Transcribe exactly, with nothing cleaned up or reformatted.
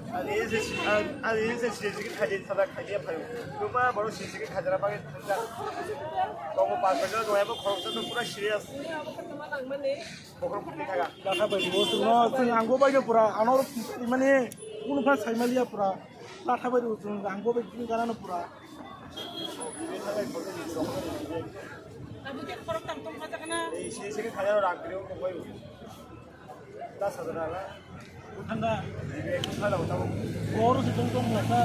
Ani se, ani se sijik khaji thada khaji phayu. Numa boro sijik khajara bagwi thangja. Tongo pas bajak dongya bo khoroksa to pura serious. Bokhorok kutui thaga. Latha bai bo chwngno chwng angbo bai no pura ano mane kunu pha saimaliya pura. Latha bai bo chwng angbo bai kunu gana no pura. Abo khe khorok tam tong kha jakna. Ei sijik khajara rang kri tong bai. Thanda. Boro se tong tong masa.